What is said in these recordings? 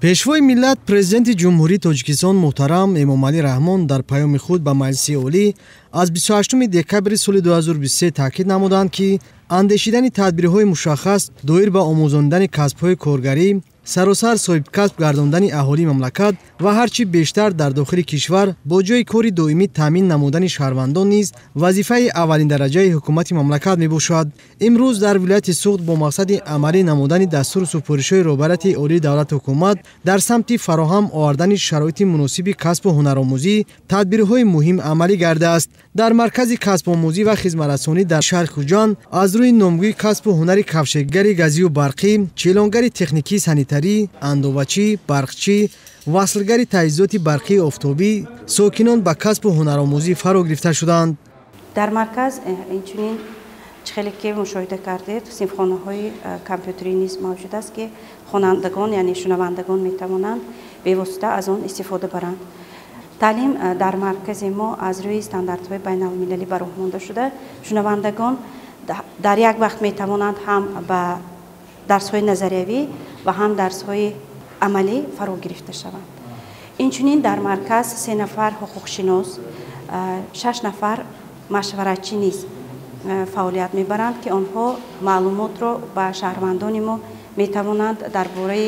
Пешвои миллат, Президенти Ҷумҳурии Тоҷикистон муҳтарам Эмомалӣ Раҳмон дар паёми худ ба Маҷлиси Олӣ аз 28 декабри соли 2023 таъкид намуданд, ки андешидани тадбирҳои мушаххас доир ба омӯзондани касбҳои коргарӣ, саросар соҳибкасб гардондани аҳолии мамлакат ва ҳарчи бештар дар дохили кишвар бо ҷойи кори доимӣ таъмин намудани шаҳрвандон низ вазифаи аввалиндараҷаи ҳукумати мамлакат мебошад. Имрӯз дар вилояти Суғд бо мақсади амалӣ намудани дастуру супоришҳои роҳбарияти олии давлату ҳукумат дар самти фароҳам овардани шароити муносиби касбу ҳунаромӯзӣ тадбирҳои муҳим амалӣ гардааст. Дар маркази касбомӯзӣ ва хизматрасонӣ дар шаҳри Хуҷанд аз рӯи номгӯи касбу ҳунари кавшегари газию барқӣ, челонгари техникии санитарӣ, андовачӣ, барқчӣ, васлгари таҷҳизоти барқии офтобӣ сокинон ба касбу ҳунаромӯзӣ фаро гирифта шуданд. Дар марказ инчунин, чӣ хеле ки мушоҳида кардед, синфхонаҳои компютерӣ низ мавҷуд аст, ки хонандагон, яъне шунавандагон, метавонанд бевосита аз он истифода баранд. Таълим дар маркази мо аз рӯи стандартҳои байналмилалӣ ба роҳ монда шуда, шунавандагон дар як вақт метавонанд ҳам ба дарсҳои назариявӣ ва ҳам дарсҳои амалӣ фаро гирифта шаванд. Инчунин дар марказ се нафар ҳуқуқшинос, шаш нафар машваратчӣ низ фаъолият мебаранд, ки онҳо маълумотро ба шаҳрвандони мо метавонанд дар бораи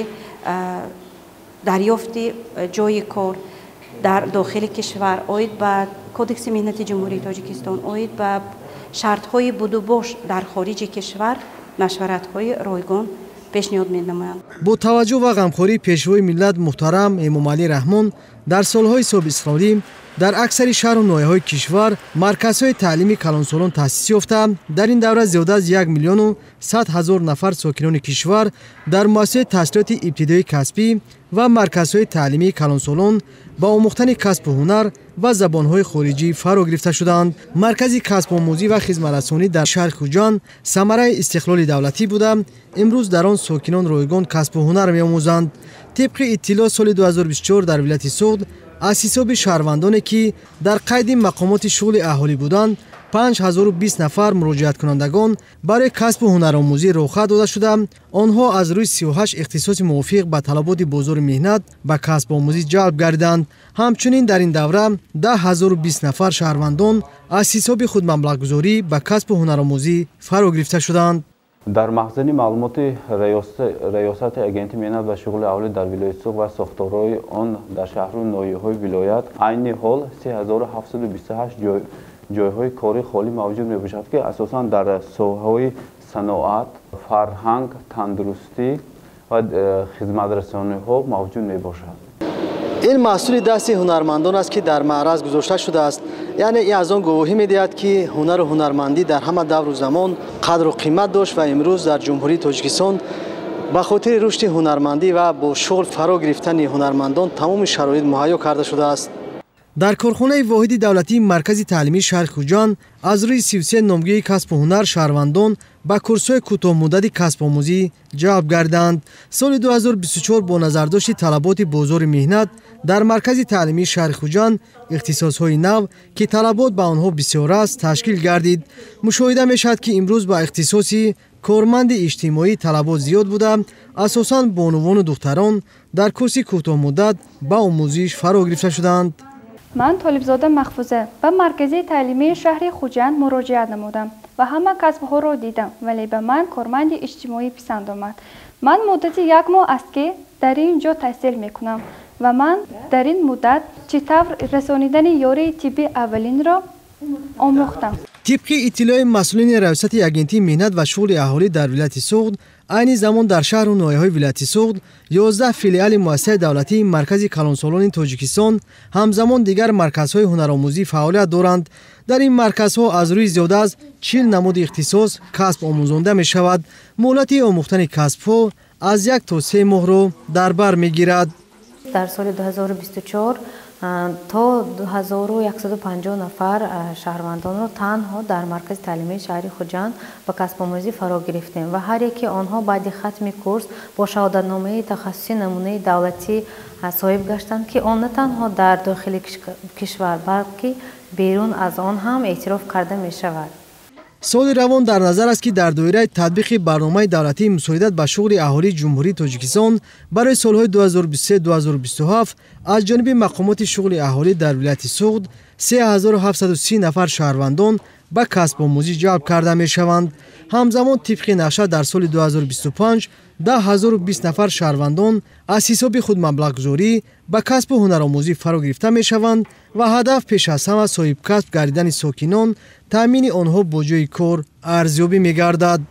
дарёфти ҷойи кор дар дохили кишвар, оид ба Кодекси меҳнати Ҷумҳурии Тоҷикистон, оид ба шартҳои будубош дар хориҷи кишвар машваратҳои ройгон пешниҳод менамоянд. Бо таваҷҷӯҳ ва ғамхории Пешвои миллат муҳтарам Эмомалӣ Раҳмон дар солҳои соҳибистиқлолӣ дар аксари шаҳру ноҳияҳои кишвар марказҳои таълими калонсолон таъсис ёфта, дар ин давра зиёда аз 1 100 000 нафар сокинони кишвар дар муассисаи таҳсилоти ибтидоии касбӣ ва марказҳои таълимии калонсолон ба омӯхтани касбу ҳунар ва забонҳои хориҷӣ фаро гирифта шуданд. Маркази касбомӯзӣ ва хизматрасонӣ дар шаҳри Хуҷанд самараи истиқлоли давлатӣ буда, имрӯз дар он сокинон ройгон касбу ҳунар меомӯзанд. Тибқи иттилоъ, соли 2024 дар вилояти Суғд аз ҳисоби шаҳрвандоне, ки дар қайди мақомоти шуғли аҳолӣ буданд, 5020 нафар муроҷиаткунандагон барои касбу ҳунаромӯзӣ роҳхат дода шуда, онҳо аз рӯи 38 ихтисоси мувофиқ ба талаботи бозори меҳнат ба касбомӯзӣ ҷалб гардиданд. Ҳамчунин дар ин давра 10 020 нафар шаҳрвандон аз ҳисоби худмаблағгузорӣ ба касбу ҳунаромӯзӣ фаро гирифта шуданд. Дар махзани маълумоти Раёсати Агентии меҳнат ва шуғли аҳолӣ дар вилояти Суғд ва сохторҳои он дар шаҳру ноҳияҳои вилоят айни ҳол 3728 ҷойҳои корӣ холӣ мавҷуд мебошад, ки асосан дар соҳаҳои саноат, фарҳанг, тандурустӣ ва хизматрасониҳо мавҷуд мебошад. Ин маҳсули дасти ҳунармандон аст, ки дар маъраз гузошта шудааст. Яъне ин аз он гувоҳӣ медиҳад, ки ҳунару ҳунармандӣ дар ҳама давру замон қадру қимат дошт ва имрӯз дар Ҷумҳурии Тоҷикистон ба хотири рушди ҳунармандӣ ва бо шуғл фаро гирифтани ҳунармандон тамоми шароит муҳайё карда шудааст. Дар корхонаи воҳиди давлатии маркази таълимии шаҳри Хуҷанд аз рӯи 33 номгӯи касбу ҳунар шаҳрвандон ба курсҳои кӯтоҳмуддати касбомӯзӣ ҷалб гарданд. Соли 2024 бо назардошти талаботи бозори меҳнат дар маркази таълимии шаҳри Хуҷанд ихтисосҳои нав, ки талабот ба онҳо бисёр аст, ташкил гардид. Мушоҳида мешавад, ки имрӯз ба ихтисоси корманди иҷтимоӣ талабот зиёд буда, асосан бонувону духтарон дар курси кӯтоҳмуддат ба омӯзиш фаро гирифта шуданд. Ман, Толибзода Махфуза, ба маркази таълимии шаҳри Хуҷанд муроҷиат намудам ва ҳама касбҳоро дидам, вале ба ман корманди иҷтимоӣ писанд омад. Ман муддати як моҳ аст, ки дар ин ҷо таҳсил мекунам ва ман дар ин муддат чӣ тавр расонидани ёрии тибби аввалинро омӯхтам. Тибқи иттилои масъулини Раёсати Агентии меҳнат ва шуғли аҳолӣ дар вилояти Суғд, айни замон дар шаҳру ноҳияҳои вилояти Суғд 11 филиали муассисаи давлатии Маркази калонсолони Тоҷикистон, ҳамзамон дигар марказҳои ҳунаромӯзӣ фаъолият доранд. Дар ин марказҳо аз рӯи зиёда аз 40 намуди ихтисос касб омӯзонда мешавад. Муҳлати омӯхтани касбҳо аз 1 то 3 моҳро дар бар мегирад. Дар соли 2024 то 2150 нафар шаҳрвандонро танҳо дар маркази таълимии шаҳри Хуҷанд ба касбомӯзӣ фаро гирифтем ва ҳар яке онҳо баъди хатми курс бо шаҳодатномаи тахассусии намунаи давлатӣ соҳиб гаштанд, ки он на танҳо дар дохили кишвар, балки берун аз он ҳам эътироф карда мешавад. Соли равон дар назар аст, ки дар доираи татбиқи барномаи давлатии мусоидат ба шуғли аҳолии Ҷумҳурии Тоҷикистон барои солҳои 2023-2027 аз ҷониби мақомоти шуғли аҳолӣ дар вилояти Суғд 3730 нафар шаҳрвандон ба касбомӯзӣ ҷалб карда мешаванд. Ҳамзамон, тибқи нақша, дар соли 2025 10020 нафар шаҳрвандон аз ҳисоби худмаблағгузорӣ ба касбу ҳунаромӯзӣ фаро гирифта мешаванд ва ҳадаф пеш аз ҳама соҳибкасб гардидани сокинон, таъмини онҳо бо ҷойи кор арзёбӣ мегардад.